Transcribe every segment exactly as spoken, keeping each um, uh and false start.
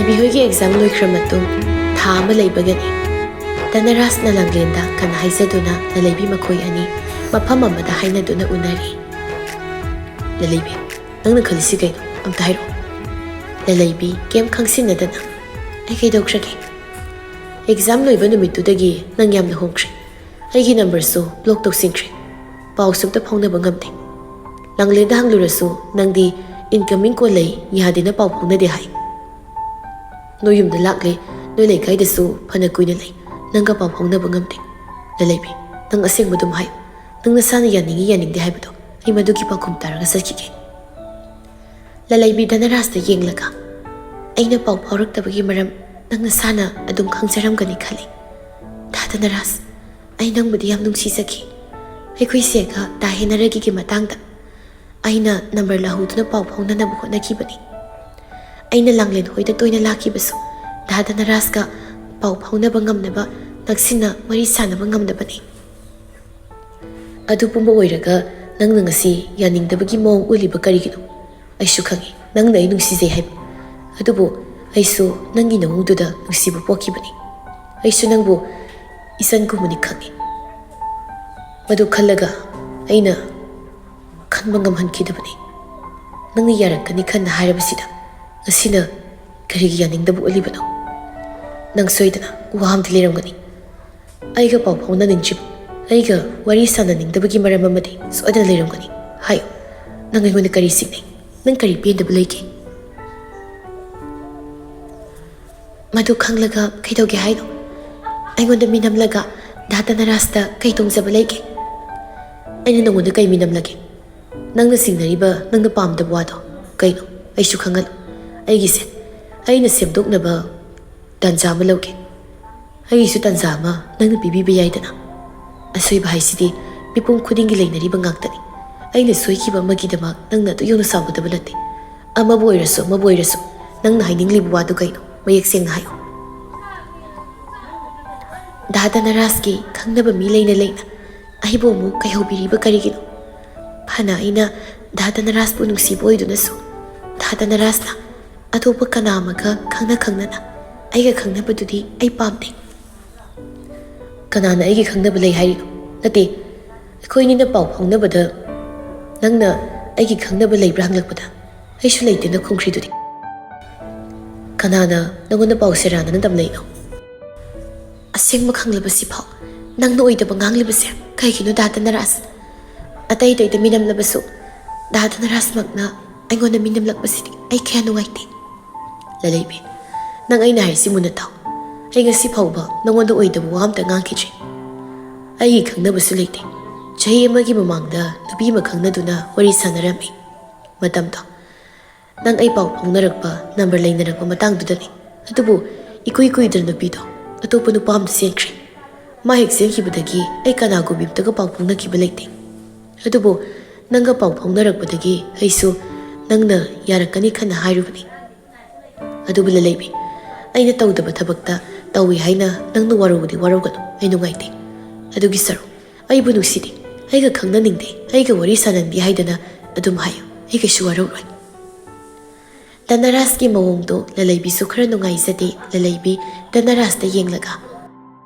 ꯂꯂꯩꯕꯤ ꯍꯣꯏꯒꯤ ꯑꯦꯛꯖꯥꯝ ꯂꯣꯏꯈ꯭ꯔ ꯃꯇꯨꯡ ꯊꯥ ꯑꯃ ꯂꯩꯕꯒꯅꯤ꯫ ꯙꯅꯔꯥꯖꯅ ꯂꯥꯡꯂꯦꯟꯗ ꯀꯟꯅ ꯍꯥꯏꯖꯗꯨꯅ ꯂꯂꯩꯕꯤ ꯃꯈꯣꯏ ꯑꯅꯤ ꯃꯐꯝ ꯑꯃꯗ ꯍꯥꯏꯅꯗꯨꯅ ꯎꯅꯔꯤ꯫ "ꯂꯂꯩꯕꯤ, ꯅꯪꯅ ꯈꯜꯂꯤꯁꯤ ꯀꯩꯅꯣ? ꯑꯝꯇ ꯍꯥꯏꯔꯛꯑꯣ꯫" ꯂꯂꯩꯕꯤ ꯀꯩꯝ ꯈꯪꯁꯤꯟꯅꯗꯅ, "ꯑꯩ ꯀꯩꯗꯧꯈ꯭ꯔꯒꯦ? ꯑꯦꯛꯖꯥꯝ ꯂꯣꯏꯕ ꯅꯨꯃꯤꯠꯇꯨꯗꯒꯤ ꯅꯪ ꯌꯥꯝꯅ ꯍꯣꯡꯈ꯭ꯔꯦ꯫ ꯑꯩꯒꯤ ꯅꯝꯕꯔꯁꯨ ꯕ꯭ꯂꯣꯛ ꯇꯧꯁꯤꯟꯈ꯭ꯔꯦ꯫ ꯄꯥꯎꯁꯨ ꯑꯝꯇ ꯐꯥꯎꯅꯕ ꯉꯝꯗꯦ꯫ ꯂꯥꯡꯂꯦꯟꯗ ꯍꯪꯂꯨꯔꯁꯨ ꯅꯪꯗꯤ ꯏꯟꯀꯃꯤꯡ ꯀꯣꯜ ꯂꯩ, ꯌꯥꯗꯦꯅ ꯄꯥꯎ ꯐꯥꯎꯅꯗꯦ ꯍꯥꯏ꯫ ꯅꯣꯏ ꯌꯨꯝꯗ ꯂꯥꯛꯂꯦ, ꯅꯣꯏ ꯂꯩꯀꯥꯏꯗꯁꯨ ꯐꯅ ꯀꯨꯏꯅ ꯂꯩ, ꯅꯪꯒ ꯄꯥꯎ ꯐꯥꯎꯅꯕ ꯉꯝꯗꯦ꯫ ꯂꯂꯩꯕꯤ, ꯅꯪ ꯑꯁꯦꯡꯕ ꯑꯗꯨꯝ ꯍꯥꯏꯌꯨ꯫ ꯅꯪ ꯅꯁꯥꯅ ꯌꯥꯅꯤꯡꯏ ꯌꯥꯅꯤꯡꯗꯦ ꯍꯥꯏꯕꯗꯣ ꯑꯩ ꯃꯗꯨꯒꯤ ꯄꯥꯎꯈꯨꯝ ꯇꯥꯔꯒ ꯆꯠꯈꯤꯒꯦ꯫" ꯂꯂꯩꯕꯤ ꯙꯅꯔꯥꯖꯇ ꯌꯦꯡꯂꯒ, "ꯑꯩꯅ ꯄꯥꯎ ꯐꯥꯎꯔꯛꯇꯕꯒꯤ ꯃꯔꯝ ꯅꯪ ꯅꯁꯥꯅ ꯑꯗꯨꯝ ꯈꯪꯖꯔꯝꯒꯅꯤ ꯈꯜꯂꯤ꯫ ꯙꯥ ꯙꯅꯔꯥꯖ, ꯑꯩ ꯅꯪꯕꯨꯗꯤ ꯌꯥꯝ ꯅꯨꯡꯁꯤꯖꯈꯤ꯫ ꯑꯩꯈꯣꯏ ꯁꯦꯒ ꯗꯥ ꯍꯦꯅꯔꯒꯤꯒꯤ ꯃꯇꯥꯡꯗ ꯑꯩꯅ ꯅꯝꯕꯔ ꯂꯧꯍꯧꯗꯨꯅ ꯄꯥꯎ ꯐꯥꯎꯅꯅꯕ ꯍꯣꯠꯅꯈꯤꯕꯅꯤ꯫ ꯑꯩꯅ ꯂꯥꯡꯂꯦꯟ ꯍꯣꯏꯗ ꯇꯣꯏꯅ ꯂꯥꯛꯈꯤꯕꯁꯨ ꯙꯥ ꯙꯅꯔꯥꯖꯀ ꯄꯥꯎ ꯐꯥꯎꯅꯕ ꯉꯝꯅꯕ, ꯅꯛꯁꯤꯟꯅ ꯋꯥꯔꯤ ꯁꯥꯟꯅꯕ ꯉꯝꯅꯕꯅꯤ꯫ ꯑꯗꯨ ꯄꯨꯝꯕ ꯑꯣꯏꯔꯒ ꯅꯪꯅ ꯉꯁꯤ ꯌꯥꯅꯤꯡꯗꯕꯒꯤ ꯃꯑꯣꯡ ꯎꯠꯂꯤꯕ ꯀꯔꯤꯒꯤꯅꯣ? ꯑꯩꯁꯨ ꯈꯪꯏ ꯅꯪꯅ ꯑꯩ ꯅꯨꯡꯁꯤꯖꯩ ꯍꯥꯏꯕ꯫ ꯑꯗꯨꯕꯨ ꯑꯩꯁꯨ ꯅꯪꯒꯤ ꯅꯑꯣꯡꯗꯨꯗ ꯅꯨꯡꯁꯤꯕ ꯄꯣꯛꯈꯤꯕꯅꯤ꯫ ꯑꯩꯁꯨ ꯅꯪꯕꯨ ꯏꯆꯟꯒꯨꯝꯕꯅꯤ ꯈꯪꯏ꯫ ꯃꯗꯨ ꯈꯜꯂꯒ ꯑꯩꯅ ꯈꯟꯕ ꯉꯝꯍꯟꯈꯤꯗꯕꯅꯤ꯫ ꯅꯪꯅ ꯌꯥꯔꯛꯀꯅꯤ ꯈꯟꯅ ꯍꯥꯏꯔꯕꯁꯤꯗ ꯉꯁꯤꯅ ꯀꯔꯤꯒꯤ ꯌꯥꯅꯤꯡꯗꯕ ꯎꯠꯂꯤꯕꯅꯣ? ꯅꯪ ꯁꯣꯏꯗꯅ ꯋꯥ ꯑꯃꯗꯤ ꯂꯩꯔꯝꯒꯅꯤ꯫ ꯑꯩꯒ ꯄꯥꯎ ꯐꯥꯎꯅꯅꯤꯡꯗ꯭ꯔꯤꯕ, ꯑꯩꯒ ꯋꯥꯔꯤ ꯁꯥꯟꯅꯅꯤꯡꯗꯕꯒꯤ ꯃꯔꯝ ꯑꯃꯗꯤ ꯁꯣꯏꯗꯅ ꯂꯩꯔꯝꯒꯅꯤ꯫ ꯍꯥꯏꯌꯨ, ꯅꯪ ꯑꯩꯉꯣꯟꯗ ꯀꯔꯤ ꯆꯤꯡꯅꯩ? ꯅꯪ ꯀꯔꯤ ꯄꯦꯟꯗꯕ ꯂꯩꯒꯦ?" "ꯃꯗꯨ ꯈꯪꯂꯒ ꯀꯩꯗꯧꯒꯦ ꯍꯥꯏꯅꯣ? ꯑꯩꯉꯣꯟꯗ ꯃꯤ ꯅꯝꯂꯒ ꯙꯥ ꯙꯅꯔꯥꯖꯇ ꯀꯩ ꯇꯣꯡꯖꯕ ꯂꯩꯒꯦ?" "ꯑꯩꯅ ꯅꯪꯉꯣꯟꯗ ꯀꯩ ꯃꯤ ꯅꯝꯂꯒꯦ? ꯅꯪꯅ ꯆꯤꯡꯅꯔꯤꯕ, ꯅꯪꯅ ꯄꯥꯝꯗꯕ ꯋꯥꯗꯣ ꯀꯩꯅꯣ? ꯑꯩꯁꯨ ꯈꯪꯍꯜꯂꯨ꯫ ꯑꯩꯒꯤꯁꯦ, ꯑꯩꯅ ꯁꯦꯝꯗꯣꯛꯅꯕ ꯇꯥꯟꯖꯥ ꯑꯃ ꯂꯧꯒꯦ꯫ ꯑꯩꯒꯤꯁꯨ ꯇꯥꯟꯖꯥ ꯑꯃ ꯅꯪꯅ ꯄꯤꯕꯤꯕ ꯌꯥꯏꯗꯅ꯫ ꯑꯁꯣꯏꯕ ꯍꯥꯏꯁꯤꯗꯤ ꯃꯤꯄꯨꯝ ꯈꯨꯗꯤꯡꯒꯤ ꯂꯩꯅꯔꯤꯕ ꯉꯥꯛꯇꯅꯤ꯫ ꯑꯩꯅ ꯁꯣꯏꯈꯤꯕ ꯑꯃꯒꯤꯗꯃꯛ ꯅꯪꯅ ꯑꯗꯨ ꯌꯧꯅ ꯁꯥꯎꯒꯗꯕ ꯅꯠꯇꯦ꯫ ꯑꯃꯕꯨ ꯑꯣꯏꯔꯁꯨ, ꯑꯃꯕꯨ ꯑꯣꯏꯔꯁꯨ, ꯅꯪꯅ ꯍꯥꯏꯅꯤꯡꯂꯤꯕ ꯋꯥꯗꯨ ꯀꯩꯅꯣ? ꯃꯌꯦꯛ ꯁꯦꯡꯅ ꯍꯥꯏꯌꯨ꯫" ꯙꯥ ꯙꯅꯔꯥꯖꯀꯤ ꯈꯪꯅꯕ ꯃꯤ ꯂꯩꯅ ꯂꯩꯅ ꯑꯩꯕꯨ ꯑꯃꯨꯛ ꯀꯩꯍꯧꯕꯤꯔꯤꯕ ꯀꯔꯤꯒꯤꯅꯣ? ꯐꯅ ꯑꯩꯅ ꯙꯥ ꯙꯅꯔꯥꯖꯄꯨ ꯅꯨꯡꯁꯤꯕ ꯑꯣꯏꯗꯨꯅꯁꯨ, ꯙꯥ ꯙꯅꯔꯥꯖꯅ ꯑꯇꯣꯞꯄ ꯀꯅꯥ ꯑꯃꯒ ꯈꯪꯅ ꯈꯪꯅꯅ ꯑꯩꯒ ꯈꯪꯅꯕꯗꯨꯗꯤ ꯑꯩ ꯄꯥꯝꯗꯦ꯫ ꯀꯅꯥꯅ ꯑꯩꯒꯤ ꯈꯪꯅꯕ ꯂꯩ ꯍꯥꯏꯔꯤꯅꯣ? ꯅꯠꯇꯦ, ꯑꯩꯈꯣꯏꯅꯤꯅ ꯄꯥꯎ ꯐꯥꯎꯅꯕꯗ ꯅꯪꯅ ꯑꯩꯒꯤ ꯈꯪꯅꯕ ꯂꯩꯕ꯭ꯔꯥ ꯍꯪꯂꯛꯄꯗ ꯑꯩꯁꯨ ꯂꯩꯇꯦꯅ ꯈꯨꯝꯈ꯭ꯔꯤꯗꯨꯗꯤ꯫ ꯀꯅꯥꯅ ꯅꯪꯉꯣꯟꯗ ꯄꯥꯎ ꯁꯦꯔꯥꯟꯅꯅ ꯇꯝꯂꯛꯏꯅꯣ? ꯑꯁꯦꯡꯕ ꯈꯪꯂꯕꯁꯤꯐꯥꯎ ꯅꯪꯅ ꯑꯣꯏꯗꯕ ꯉꯥꯡꯂꯤꯕꯁꯦ ꯀꯩꯒꯤꯅꯣ, ꯗꯥ ꯙꯅꯔꯥꯖ? ꯑꯇꯩ ꯑꯇꯩꯗ ꯃꯤꯅꯝꯂꯕꯁꯨ ꯗꯥ ꯙꯅꯔꯥꯖꯃꯛꯅ ꯑꯩꯉꯣꯟꯗ ꯃꯤꯅꯝꯂꯛꯄꯁꯤꯗꯤ ꯑꯩ ꯀꯌꯥ ꯅꯨꯡꯉꯥꯏꯇꯦ꯫ ꯂꯂꯩꯕꯤ, ꯅꯪ ꯑꯩꯅ ꯍꯥꯏꯔꯤꯁꯤ ꯃꯨꯟꯅ ꯇꯥꯎ꯫ ꯑꯩ ꯉꯁꯤ ꯐꯥꯎꯕ ꯅꯉꯣꯟꯗ ꯑꯣꯏꯗꯕ ꯋꯥ ꯑꯝꯇ ꯉꯥꯡꯈꯤꯗ꯭ꯔꯤ꯫ ꯑꯩꯒꯤ ꯈꯪꯅꯕꯁꯨ ꯂꯩꯇꯦ꯫ ꯆꯍꯤ ꯑꯃꯒꯤ ꯃꯃꯥꯡꯗ ꯅꯨꯄꯤ ꯑꯃ ꯈꯪꯅꯗꯨꯅ ꯋꯥꯔꯤ ꯁꯥꯟꯅꯔꯝꯃꯤ꯫ ꯃꯇꯝꯗꯣ ꯅꯪ ꯑꯩ ꯄꯥꯎ ꯐꯥꯎꯅꯔꯛꯄ, ꯅꯝꯕꯔ ꯂꯩꯅꯔꯛꯄ ꯃꯇꯥꯡꯗꯨꯗꯅꯤ꯫ ꯑꯗꯨꯕꯨ ꯏꯀꯨꯏ ꯀꯨꯏꯗꯅ ꯅꯨꯄꯤꯗꯣ ꯑꯇꯣꯞꯄ ꯅꯨꯄꯥ ꯑꯃꯗ ꯆꯦꯟꯈ꯭ꯔꯦ꯫ ꯃꯥ ꯍꯦꯛ ꯆꯦꯟꯈꯤꯕꯗꯒꯤ ꯑꯩ ꯀꯅꯥꯒꯨꯝꯕꯤ ꯑꯝꯇꯒ ꯄꯥꯎ ꯐꯥꯎꯅꯈꯤꯕ ꯂꯩꯇꯦ꯫ ꯑꯗꯨꯕꯨ ꯅꯪꯒ ꯄꯥꯎ ꯐꯥꯎꯅꯔꯛꯄꯗꯒꯤ ꯑꯩꯁꯨ ꯅꯪꯅ ꯌꯥꯔꯛꯀꯅꯤ ꯈꯟꯅ ꯍꯥꯏꯔꯨꯕꯅꯤ꯫ ꯑꯗꯨꯕꯨ ꯂꯂꯩꯕꯤ, ꯑꯩꯅ ꯇꯧꯗꯕ ꯊꯕꯛꯇ ꯇꯧꯏ ꯍꯥꯏꯅ ꯅꯪꯅ ꯋꯥꯔꯧꯕꯗꯤ ꯋꯥꯔꯧꯒꯅꯨ, ꯑꯩ ꯅꯨꯡꯉꯥꯏꯇꯦ꯫ ꯑꯗꯨꯒꯤ ꯁꯔꯨꯛ ꯑꯩꯕꯨ ꯅꯨꯡꯁꯤꯗꯦ, ꯑꯩꯒ ꯈꯪꯅꯅꯤꯡꯗꯦ, ꯑꯩꯒ ꯋꯥꯔꯤ ꯁꯥꯅꯤꯡꯗꯦ ꯍꯥꯏꯗꯅ ꯑꯗꯨꯝ ꯍꯥꯏꯌꯨ, ꯑꯩ ꯀꯩꯁꯨ ꯋꯥꯔꯧꯔꯣꯏ꯫ ꯙꯅꯔꯥꯖꯀꯤ ꯃꯑꯣꯡꯗꯣ ꯂꯂꯩꯕꯤꯁꯨ ꯈꯔ ꯅꯨꯡꯉꯥꯏꯖꯗꯦ꯫ ꯂꯂꯩꯕꯤ ꯙꯅꯔꯥꯖꯇ ꯌꯦꯡꯂꯒ,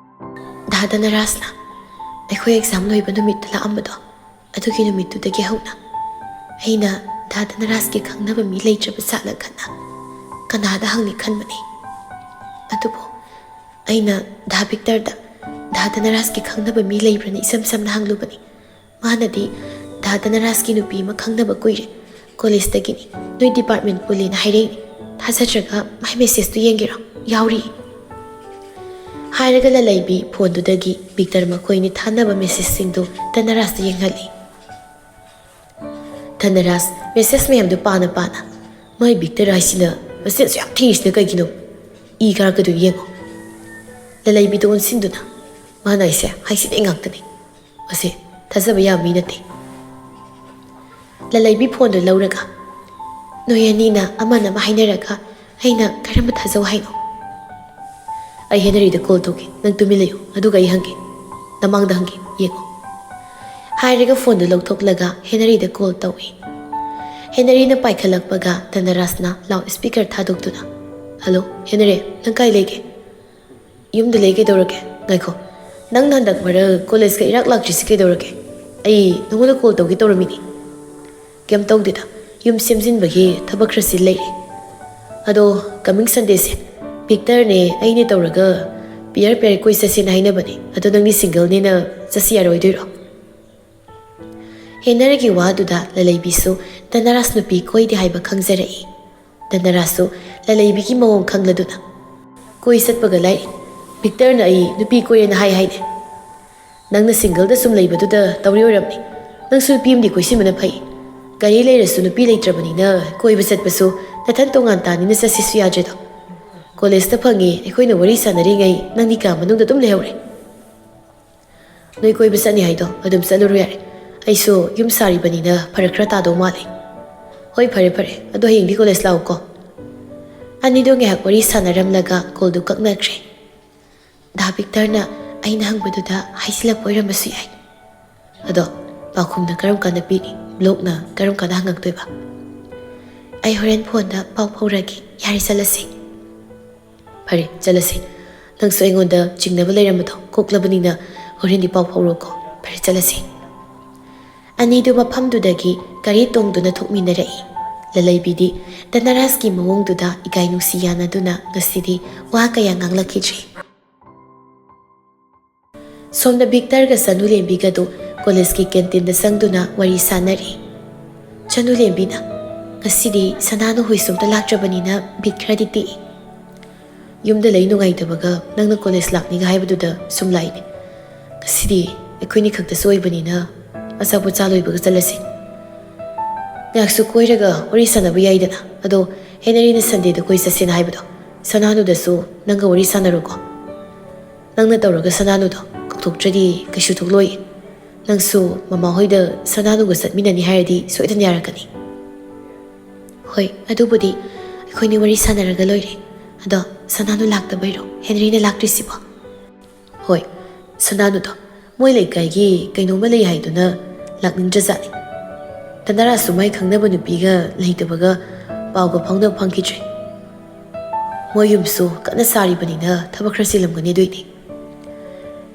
"ꯗꯥ ꯙꯅꯔꯥꯖꯅ ꯑꯩꯈꯣꯏ ꯑꯦꯛꯖꯥꯝ ꯂꯣꯏꯕ ꯅꯨꯃꯤꯠꯇ ꯂꯥꯛꯑꯝꯕꯗꯣ, ꯑꯗꯨꯒꯤ ꯅꯨꯃꯤꯠꯇꯨꯗꯒꯤ ꯍꯧꯅ ꯑꯩꯅ ꯗꯥ ꯙꯅꯔꯥꯖꯀꯤ ꯈꯪꯅꯕ ꯃꯤ ꯂꯩꯇ꯭ꯔꯕ ꯖꯥꯠꯂ ꯈꯟꯅ ꯀꯅꯥꯗ ꯍꯪꯅꯤ ꯈꯟꯕꯅꯤ꯫ ꯑꯗꯨꯕꯨ ꯑꯩꯅ ꯗꯥ ꯚꯤꯛꯇꯔꯗ ꯗꯥ ꯙꯅꯔꯥꯖꯀꯤ ꯈꯪꯅꯕ ꯃꯤ ꯂꯩꯕ꯭ꯔꯅ ꯏꯁꯝ ꯁꯝꯅ ꯍꯪꯂꯨꯕꯅꯤ꯫ ꯃꯥꯅꯗꯤ ꯗꯥ ꯙꯅꯔꯥꯖꯀꯤ ꯅꯨꯄꯤ ꯑꯃ ꯈꯪꯅꯕ ꯀꯨꯏꯔꯦ, ꯀꯣꯂꯦꯖꯇꯒꯤꯅꯤ, ꯅꯣꯏ ꯗꯤꯄꯥꯔꯠꯃꯦꯟ ꯄꯨꯜꯂꯦꯅ ꯍꯥꯏꯔꯛꯏꯅꯤ꯫ ꯊꯥꯖꯗ꯭ꯔꯒ ꯃꯥꯏ ꯃꯦꯁꯦꯖꯇꯨ ꯌꯦꯡꯒꯦꯔꯣ? ꯌꯥꯎꯔꯤ꯫" ꯍꯥꯏꯔꯒ ꯂꯂꯩꯕꯤ ꯐꯣꯟꯗꯨꯗꯒꯤ ꯚꯤꯛꯇꯔ ꯃꯈꯣꯏꯅꯤ ꯊꯥꯅꯕ ꯃꯦꯁꯦꯖꯁꯤꯡꯗꯨ ꯙꯅꯔꯥꯖꯇ ꯌꯦꯡꯍꯜꯂꯤ꯫ ꯙꯅꯔꯥꯖ ꯃꯦꯁꯦꯖ ꯃꯌꯥꯝꯗꯨ ꯄꯥꯅ ꯄꯥꯅ, "ꯃꯥꯏ ꯚꯤꯛꯇꯔ ꯍꯥꯏꯁꯤꯅ ꯃꯆꯤꯟꯁꯨ ꯌꯥꯝ ꯊꯤꯔꯤꯁꯤꯅ ꯀꯩꯒꯤꯅꯣ? ꯏ ꯀꯥꯔꯛꯀꯗꯣꯏ ꯌꯦꯡꯉꯣ꯫" ꯂꯂꯩꯕꯤꯗ ꯑꯣꯟꯁꯤꯟꯗꯨꯅ, "ꯃꯥꯅ ꯍꯥꯏꯁꯦ ꯍꯥꯏꯁꯤꯗꯤ ꯉꯥꯛꯇꯅꯤ꯫ ꯃꯁꯦ ꯊꯥꯖꯕ ꯌꯥꯕ ꯃꯤ ꯅꯠꯇꯦ꯫" ꯂꯂꯩꯕꯤ ꯐꯣꯟꯗꯨ ꯂꯧꯔꯒ, "ꯅꯣꯏ ꯑꯅꯤꯅ ꯑꯃꯅ ꯑꯃ ꯍꯥꯏꯅꯔꯒ ꯑꯩꯅ ꯀꯔꯝꯕ ꯊꯥꯖꯧ ꯍꯥꯏꯅꯣ?" "ꯑꯩ ꯍꯦꯅꯔꯤꯗ ꯀꯣꯜ ꯇꯧꯒꯦ, ꯅꯪ ꯇꯨꯃꯤꯟ ꯂꯩꯌꯨ, ꯑꯗꯨꯒ ꯑꯩ ꯍꯪꯒꯦ, ꯅꯃꯥꯡꯗ ꯍꯪꯒꯦ, ꯌꯦꯡꯉꯣ꯫" ꯍꯥꯏꯔꯒ ꯐꯣꯟꯗꯨ ꯂꯧꯊꯣꯛꯂꯒ ꯍꯦꯅꯔꯤꯗ ꯀꯣꯜ ꯇꯧꯏ꯫ ꯍꯦꯅꯔꯤꯅ ꯄꯥꯏꯈꯠꯂꯛꯄꯒ ꯙꯅꯔꯥꯖꯅ ꯂꯥꯎꯠ ꯁ꯭ꯄꯤꯀꯔ ꯊꯥꯗꯣꯛꯇꯨꯅ, "ꯍꯜꯂꯣ ꯍꯦꯅꯔꯤ, ꯅꯪ ꯀꯥꯏ ꯂꯩꯒꯦ?" "ꯌꯨꯝꯗ ꯂꯩ꯫ ꯀꯩꯗꯧꯔꯒꯦ? ꯉꯥꯏꯈꯣ, ꯅꯪꯅ ꯍꯟꯗꯛ ꯃꯔꯛ ꯀꯣꯂꯦꯖꯀ ꯏꯔꯥꯛ ꯂꯥꯛꯇ꯭ꯔꯤꯁꯤ ꯀꯩꯗꯧꯔꯒꯦ? ꯑꯩ ꯅꯉꯣꯟꯗ ꯀꯣꯜ ꯇꯧꯒꯦ ꯇꯧꯔꯝꯃꯤꯅꯤ꯫" "ꯀꯩꯝ ꯇꯧꯗꯦꯗ, ꯌꯨꯝ ꯁꯦꯝꯖꯤꯟꯕꯒꯤ ꯊꯕꯛ ꯈꯔ ꯆꯤꯜ ꯂꯩꯔꯦ꯫ ꯑꯗꯣ ꯀꯃꯤꯡ ꯁꯟꯗꯦꯁꯦ ꯚꯤꯛꯇꯔꯅꯦ ꯑꯩꯅꯦ ꯇꯧꯔꯒ ꯄꯤꯌꯔ ꯄꯤꯌꯔ ꯀꯣꯏ ꯆꯠꯁꯦꯅ ꯍꯥꯏꯅꯕꯅꯦ꯫ ꯑꯗꯣ ꯅꯪꯗꯤ ꯁꯤꯡꯒꯜꯅꯤꯅ ꯆꯠꯁꯤ ꯌꯥꯔꯣꯏꯗꯣꯏꯔꯣ?" ꯍꯦꯅꯔꯤꯒꯤ ꯋꯥꯗꯨꯗ ꯂꯂꯩꯕꯤꯁꯨ ꯙꯅꯔꯥꯖ ꯅꯨꯄꯤ ꯀꯣꯏꯗꯦ ꯍꯥꯏꯕ ꯈꯪꯖꯔꯛꯏ꯫ ꯙꯅꯔꯥꯖꯁꯨ ꯂꯂꯩꯕꯤꯒꯤ ꯃꯑꯣꯡ ꯈꯪꯂꯗꯨꯅ, "ꯀꯣꯏ ꯆꯠꯄꯒ ꯂꯥꯏꯔꯤ, ꯚꯤꯛꯇꯔꯅ ꯑꯩ ꯅꯨꯄꯤ ꯀꯣꯏꯔꯦꯅ ꯍꯥꯏ ꯍꯥꯏꯅꯦ꯫ ꯅꯪꯅ ꯁꯤꯡꯒꯜꯗ ꯁꯨꯝ ꯂꯩꯕꯗꯨꯗ ꯇꯧꯔꯤ ꯑꯣꯏꯔꯝꯅꯤ꯫ ꯅꯪꯁꯨ ꯅꯨꯄꯤ ꯑꯃꯗꯤ ꯀꯣꯏꯁꯤꯟꯕꯅ ꯐꯩ꯫ ꯒꯥꯔꯤ ꯂꯩꯔꯁꯨ ꯅꯨꯄꯤ ꯂꯩꯇ꯭ꯔꯕꯅꯤꯅ ꯀꯣꯏꯕ ꯆꯠꯄꯁꯨ ꯅꯊꯟ ꯇꯣꯉꯥꯟ ꯇꯥꯅꯤꯅ ꯆꯠꯁꯤꯁꯨ ꯌꯥꯗ꯭ꯔꯦꯗꯣ꯫ ꯀꯣꯂꯦꯖꯇ ꯐꯪꯉꯤ ꯑꯩꯈꯣꯏꯅ ꯋꯥꯔꯤ ꯁꯥꯟꯅꯔꯤꯉꯩ ꯅꯪꯗꯤ ꯀꯥ ꯃꯅꯨꯡꯗ ꯑꯗꯨꯝ ꯂꯩꯍꯧꯔꯦ꯫ ꯅꯣꯏ ꯀꯣꯏꯕ ꯆꯠꯅꯤ ꯍꯥꯏꯗꯣ ꯑꯗꯨꯝ ꯆꯠꯂꯨꯔꯣ ꯌꯥꯔꯦ꯫ ꯑꯩꯁꯨ ꯌꯨꯝ ꯁꯥꯔꯤꯕꯅꯤꯅ ꯐꯔꯛ ꯈꯔ ꯇꯥꯗꯧ ꯃꯥꯜꯂꯦ꯫" "ꯍꯣꯏ, ꯐꯔꯦ ꯐꯔꯦ, ꯑꯗꯣ ꯍꯌꯦꯡꯗꯤ ꯀꯣꯂꯦꯖ ꯂꯥꯛꯎꯀꯣ꯫" ꯑꯅꯤꯗꯣ ꯉꯥꯏꯍꯥꯛ ꯋꯥꯔꯤ ꯁꯥꯟꯅꯔꯝꯂꯒ ꯀꯣꯜꯗꯨ ꯀꯛꯅꯈ꯭ꯔꯦ꯫ ꯗꯥ ꯚꯤꯛꯇꯔꯅ ꯑꯩꯅ ꯍꯪꯕꯗꯨꯗ ꯍꯥꯏꯖꯤꯜꯂꯛꯄ ꯑꯣꯏꯔꯝꯕꯁꯨ ꯌꯥꯏ꯫ ꯑꯗꯣ ꯄꯥꯎꯈꯨꯝꯅ ꯀꯔꯝ ꯀꯥꯟꯗ ꯄꯤꯅꯤ? ꯕ꯭ꯂꯣꯛꯅ ꯀꯔꯝ ꯀꯥꯟꯗ ꯍꯪꯉꯛꯇꯣꯏꯕ? ꯑꯩ ꯍꯣꯔꯦꯟ ꯐꯣꯟꯗ ꯄꯥꯎ ꯐꯥꯎꯔꯛꯑꯒꯦ꯫ ꯌꯥꯔꯦ, ꯆꯠꯂꯁꯤ꯫ ꯐꯔꯦ, ꯆꯠꯂꯁꯤ꯫ ꯅꯪꯁꯨ ꯑꯩꯉꯣꯟꯗ ꯆꯤꯡꯅꯕ ꯂꯩꯔꯝꯕꯗꯣ ꯀꯣꯛꯂꯕꯅꯤꯅ ꯍꯣꯔꯦꯟꯗꯤ ꯄꯥꯎ ꯐꯥꯎꯔꯛꯑꯣꯀꯣ꯫ ꯐꯔꯦ, ꯆꯠꯂꯁꯤ꯫ ꯑꯅꯤꯗꯨ ꯃꯐꯝꯗꯨꯗꯒꯤ ꯒꯥꯔꯤ ꯇꯣꯡꯗꯨꯅ ꯊꯣꯛꯃꯤꯟꯅꯔꯛꯏ꯫ ꯂꯂꯩꯕꯤꯗꯤ ꯙꯅꯔꯥꯖꯀꯤ ꯃꯑꯣꯡꯗꯨꯗ ꯏꯀꯥꯏ ꯅꯨꯡꯁꯤ ꯌꯥꯅꯗꯨꯅ ꯉꯁꯤꯗꯤ ꯋꯥ ꯀꯌꯥ ꯉꯥꯡꯂꯛꯈꯤꯗ꯭ꯔꯦ꯫ ꯁꯣꯝꯗ ꯚꯤꯛꯇꯔꯒ ꯆꯅꯨꯂꯦꯝꯕꯤꯒꯗꯨ ꯀꯣꯂꯦꯖꯀꯤ ꯀꯦꯟꯇꯤꯟꯗ ꯆꯪꯗꯨꯅ ꯋꯥꯔꯤ ꯁꯥꯟꯅꯔꯤ꯫ ꯆꯅꯨꯂꯦꯝꯕꯤꯅ, "ꯉꯁꯤꯗꯤ ꯁꯅꯥꯅꯨ ꯍꯣꯏꯁꯨ ꯑꯝꯇ ꯂꯥꯛꯇ꯭ꯔꯕꯅꯤꯅ ꯕꯤꯠ ꯈꯔꯗꯤ ꯇꯦꯛꯏ꯫ ꯌꯨꯝꯗ ꯂꯩ ꯅꯨꯡꯉꯥꯏꯇꯕꯒ ꯅꯪꯅ ꯀꯣꯂꯦꯖ ꯂꯥꯛꯅꯤꯒ ꯍꯥꯏꯕꯗꯨꯗ ꯁꯨꯝ ꯂꯥꯛꯏꯅꯦ꯫ ꯉꯁꯤꯗꯤ ꯑꯩꯈꯣꯏꯅꯤ ꯈꯛꯇꯁꯨ ꯑꯣꯏꯕꯅꯤꯅ ꯑꯆꯥꯄꯣꯠ ꯆꯥ ꯂꯣꯏꯕꯒ ꯆꯠꯂꯁꯤ꯫ ꯉꯥꯏꯍꯥꯛꯁꯨ ꯀꯣꯏꯔꯒ ꯋꯥꯔꯤ ꯁꯥꯟꯅꯕ ꯌꯥꯏꯗꯅ꯫ ꯑꯗꯣ ꯍꯦꯅꯔꯤꯅ ꯁꯟꯗꯦꯗ ꯀꯣꯏ ꯆꯠꯁꯦꯅ ꯍꯥꯏꯕꯗꯣ, ꯁꯅꯥꯅꯨꯗꯁꯨ ꯅꯪꯒ ꯋꯥꯔꯤ ꯁꯥꯟꯅꯔꯣꯀꯣ꯫ ꯅꯪꯅ ꯇꯧꯔꯒ ꯁꯅꯥꯅꯨꯗꯣ ꯀꯥꯎꯊꯣꯛꯇ꯭ꯔꯗꯤ ꯀꯩꯁꯨ ꯊꯣꯛꯂꯣꯏꯌꯦ꯫ ꯅꯪꯁꯨ ꯃꯃꯥ ꯍꯣꯏꯗ ꯁꯅꯥꯅꯨꯒ ꯆꯠꯃꯤꯟꯅꯅꯤ ꯍꯥꯏꯔꯗꯤ ꯁꯣꯏꯗꯅ ꯌꯥꯔꯛꯀꯅꯤ꯫" "ꯍꯣꯏ, ꯑꯗꯨꯕꯨꯗꯤ ꯑꯩꯈꯣꯏꯅꯤ ꯋꯥꯔꯤ ꯁꯥꯟꯅꯔꯒ ꯂꯣꯏꯔꯦ꯫ ꯑꯗꯣ ꯁꯅꯥꯅꯨ ꯂꯥꯛꯇꯕꯩꯔꯣ ꯍꯦꯅꯔꯤꯅ ꯂꯥꯛꯇ꯭ꯔꯤꯁꯤꯕꯣ?" "ꯍꯣꯏ, ꯁꯅꯥꯅꯨꯗꯣ ꯃꯣꯏ ꯂꯩꯀꯥꯏꯒꯤ ꯀꯩꯅꯣꯝꯃ ꯂꯩ ꯍꯥꯏꯗꯨꯅ ꯂꯥꯛꯅꯤꯡꯗ꯭ꯔꯖꯥꯠꯅꯤ꯫ ꯙꯅꯔꯥꯖꯁꯨ ꯃꯥꯏ ꯈꯪꯅꯕ ꯅꯨꯄꯤꯒ ꯂꯩꯇꯕꯒ ꯄꯥꯎꯒ ꯐꯥꯎꯅꯕ ꯐꯪꯈꯤꯗ꯭ꯔꯦ꯫ ꯃꯣꯏ ꯌꯨꯝꯁꯨ ꯀꯟꯅ ꯁꯥꯔꯤꯕꯅꯤꯅ ꯊꯕꯛ ꯈꯔ ꯆꯤꯜꯂꯝꯒꯅꯤ ꯑꯗꯨꯏꯅꯦ꯫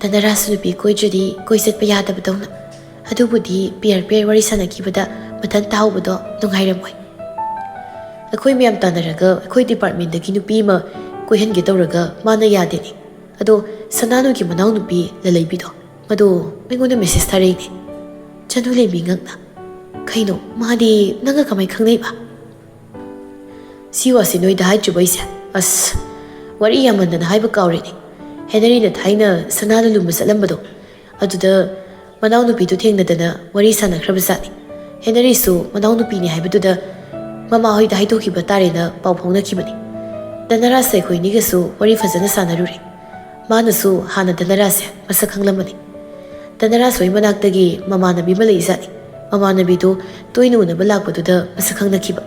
ꯙꯅꯔꯥꯖꯁꯨ ꯅꯨꯄꯤ ꯀꯣꯏꯗ꯭ꯔꯗꯤ ꯀꯣꯏ ꯆꯠꯄ ꯌꯥꯗꯕꯗꯧꯅ꯫ ꯑꯗꯨꯕꯨꯗꯤ ꯄꯤꯌꯔ ꯄꯤꯌꯔ ꯋꯥꯔꯤ ꯁꯥꯟꯅꯈꯤꯕꯗ ꯃꯊꯟ ꯇꯥꯍꯧꯕꯗꯣ ꯅꯨꯡꯉꯥꯏꯔꯝꯃꯣꯏ꯫ ꯑꯩꯈꯣꯏ ꯃꯌꯥꯝ ꯇꯥꯟꯅꯔꯒ ꯑꯩꯈꯣꯏ ꯗꯤꯄꯥꯔꯠꯃꯦꯟꯗꯒꯤ ꯅꯨꯄꯤ ꯑꯃ ꯀꯣꯏꯍꯟꯒꯦ ꯇꯧꯔꯒ ꯃꯥꯅ ꯌꯥꯗꯦꯅꯦ꯫ ꯑꯗꯣ ꯁꯅꯥꯅꯨꯒꯤ ꯃꯅꯥꯎꯅꯨꯄꯤ ꯂꯂꯩꯕꯤꯗꯣ, ꯃꯗꯣ ꯑꯩꯉꯣꯟꯗ ꯃꯦꯁꯦꯖ ꯊꯥꯔꯛꯏꯅꯦ꯫ ꯆꯅꯨꯂꯦꯝꯕꯤ ꯉꯛꯅ, "ꯀꯩꯅꯣ, ꯃꯥꯗꯤ ꯅꯪꯒ ꯀꯃꯥꯏ ꯈꯪꯅꯩꯕ?" ꯁꯤ ꯋꯥꯁꯤ ꯅꯣꯏꯗ ꯍꯥꯏꯗ꯭ꯔꯤꯕꯣ ꯑꯩꯁꯦ? ꯑꯁ, ꯋꯥꯔꯤ ꯌꯥꯝꯃꯟꯗꯅ ꯍꯥꯏꯕ ꯀꯥꯎꯔꯦꯅꯦ꯫ ꯍꯦꯅꯔꯤꯅ ꯊꯥꯏꯅ ꯁꯅꯥꯗ ꯂꯨꯝꯕ ꯆꯠꯂꯝꯕꯗꯣ, ꯑꯗꯨꯗ ꯃꯅꯥꯎꯅꯨꯄꯤꯗꯨ ꯊꯦꯡꯅꯗꯅ ꯋꯥꯔꯤ ꯁꯥꯟꯅꯈ꯭ꯔꯕꯖꯥꯠꯅꯤ꯫ ꯍꯦꯅꯔꯤꯁꯨ ꯃꯅꯥꯎꯅꯨꯄꯤꯅꯤ ꯍꯥꯏꯕꯗꯨꯗ ꯃꯃꯥ ꯍꯣꯏꯗ ꯍꯥꯏꯗꯣꯛꯈꯤꯕ ꯇꯥꯔꯦꯅ ꯄꯥꯎ ꯐꯥꯎꯅꯈꯤꯕꯅꯤ꯫ ꯙꯅꯔꯥꯖ ꯑꯩꯈꯣꯏꯅꯤꯒꯁꯨ ꯋꯥꯔꯤ ꯐꯖꯅ ꯁꯥꯟꯅꯔꯨꯔꯦ꯫ ꯃꯥꯅꯁꯨ ꯍꯥꯟꯅ ꯙꯅꯔꯥꯖꯁꯦ ꯃꯁꯛ ꯈꯪꯂꯝꯕꯅꯤ꯫ ꯙꯅꯔꯥꯖ ꯍꯣꯏ ꯃꯅꯥꯛꯇꯒꯤ ꯃꯃꯥꯟꯅꯕꯤ ꯑꯃ ꯂꯩꯖꯥꯠꯅꯤ꯫ ꯃꯃꯥꯟꯅꯕꯤꯗꯨ ꯇꯣꯏꯅ ꯎꯅꯕ ꯂꯥꯛꯄꯗꯨꯗ ꯃꯁꯛ ꯈꯪꯅꯈꯤꯕ꯫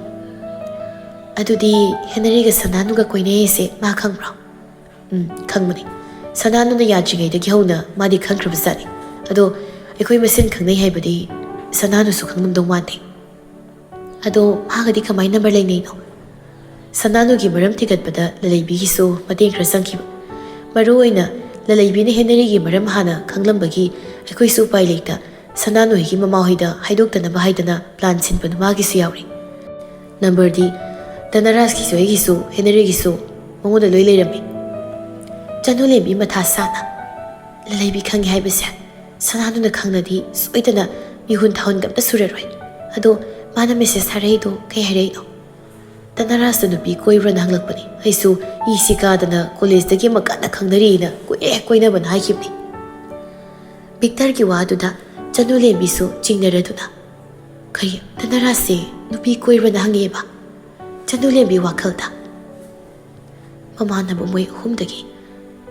"ꯑꯗꯨꯗꯤ ꯍꯦꯅꯔꯤꯒ ꯁꯅꯥꯅꯨꯒ ꯀꯣꯏꯅꯩ ꯍꯥꯏꯁꯦ ꯃꯥ ꯈꯪꯕ꯭ꯔꯣ?" "ꯎꯝ, ꯈꯪꯕꯅꯤ꯫ ꯁꯅꯥꯅꯨꯅ ꯌꯥꯗ꯭ꯔꯤꯉꯩꯗꯒꯤ ꯍꯧꯅ ꯃꯥꯗꯤ ꯈꯪꯈ꯭ꯔꯕꯖꯥꯠꯅꯤ꯫ ꯑꯗꯣ ꯑꯩꯈꯣꯏ ꯃꯁꯦꯟ ꯈꯪꯅꯩ ꯍꯥꯏꯕꯗꯤ ꯁꯅꯥꯅꯨꯁꯨ ꯈꯪꯂꯝꯗꯧ ꯃꯥꯟꯗꯦ꯫ ꯑꯗꯣ ꯃꯥꯒꯗꯤ ꯀꯃꯥꯏꯅ ꯅꯝꯕꯔ ꯂꯩꯅꯩꯅꯣ?" ꯁꯅꯥꯅꯨꯒꯤ ꯃꯔꯝ ꯊꯤꯒꯠꯄꯗ ꯂꯂꯩꯕꯤꯒꯤꯁꯨ ꯃꯇꯦꯡ ꯈꯔ ꯆꯪꯈꯤꯕ꯫ ꯃꯔꯨ ꯑꯣꯏꯅ ꯂꯂꯩꯕꯤꯅ ꯍꯦꯅꯔꯤꯒꯤ ꯃꯔꯝ ꯍꯥꯟꯅ ꯈꯪꯂꯝꯕꯒꯤ ꯑꯩꯈꯣꯏꯁꯨ ꯎꯄꯥꯏ ꯂꯩꯇ ꯁꯅꯥꯅꯨ ꯍꯣꯏꯒꯤ ꯃꯃꯥ ꯍꯣꯏꯗ ꯍꯥꯏꯗꯣꯛꯇꯅꯕ ꯍꯥꯏꯗꯅ ꯄ꯭ꯂꯥꯟ ꯁꯤꯟꯕꯗꯨ ꯃꯥꯒꯤꯁꯨ ꯌꯥꯎꯔꯤ꯫ ꯅꯝꯕꯔꯗꯤ ꯙꯅꯔꯥꯖꯀꯤꯁꯨ ꯑꯩꯒꯤꯁꯨ ꯍꯦꯅꯔꯤꯒꯤꯁꯨ ꯃꯉꯣꯟꯗ ꯂꯣꯏ ꯂꯩꯔꯝꯃꯤ꯫ ꯆꯅꯨꯂꯦꯝꯕꯤ ꯃꯊꯥ ꯁꯥꯅ, "ꯂꯂꯩꯕꯤ ꯈꯪꯉꯦ ꯍꯥꯏꯕꯁꯦ ꯁꯅꯥꯅꯨꯅ ꯈꯪꯂꯗꯤ ꯁꯣꯏꯗꯅ ꯃꯤꯍꯨꯟ ꯊꯥꯍꯨꯟꯒ ꯑꯝꯇ ꯁꯨꯔꯔꯣꯏ꯫ ꯑꯗꯣ ꯃꯥꯅ ꯃꯦꯁꯦꯖ ꯊꯥꯔꯛꯏꯗꯣ ꯀꯩ ꯍꯥꯏꯔꯛꯏꯅꯣ?" "ꯙꯅꯔꯥꯖꯇ ꯅꯨꯄꯤ ꯀꯣꯏꯕ꯭ꯔꯅ ꯍꯪꯂꯛꯄꯅꯤ꯫ ꯑꯩꯁꯨ ꯏꯁꯤ ꯀꯥꯗꯅ ꯀꯣꯂꯦꯖꯇꯒꯤ ꯑꯃ ꯀꯟꯅ ꯈꯪꯅꯔꯤꯅ ꯀꯨꯏꯔꯦ ꯀꯣꯏꯅꯕꯅ ꯍꯥꯏꯈꯤꯕꯅꯤ꯫" ꯚꯤꯛꯇꯔꯒꯤ ꯋꯥꯗꯨꯗ ꯆꯅꯨꯂꯦꯝꯕꯤꯁꯨ ꯆꯤꯡꯅꯔꯗꯨꯅ, "ꯀꯔꯤ, ꯙꯅꯔꯥꯖꯁꯦ ꯅꯨꯄꯤ ꯀꯣꯏꯕ꯭ꯔꯅ ꯍꯪꯉꯛꯑꯦꯕ?" ꯆꯅꯨꯂꯦꯝꯕꯤ ꯋꯥꯈꯜꯗ꯫ ꯃꯃꯥꯟꯅꯕ ꯃꯣꯏ ꯑꯍꯨꯝꯗꯒꯤ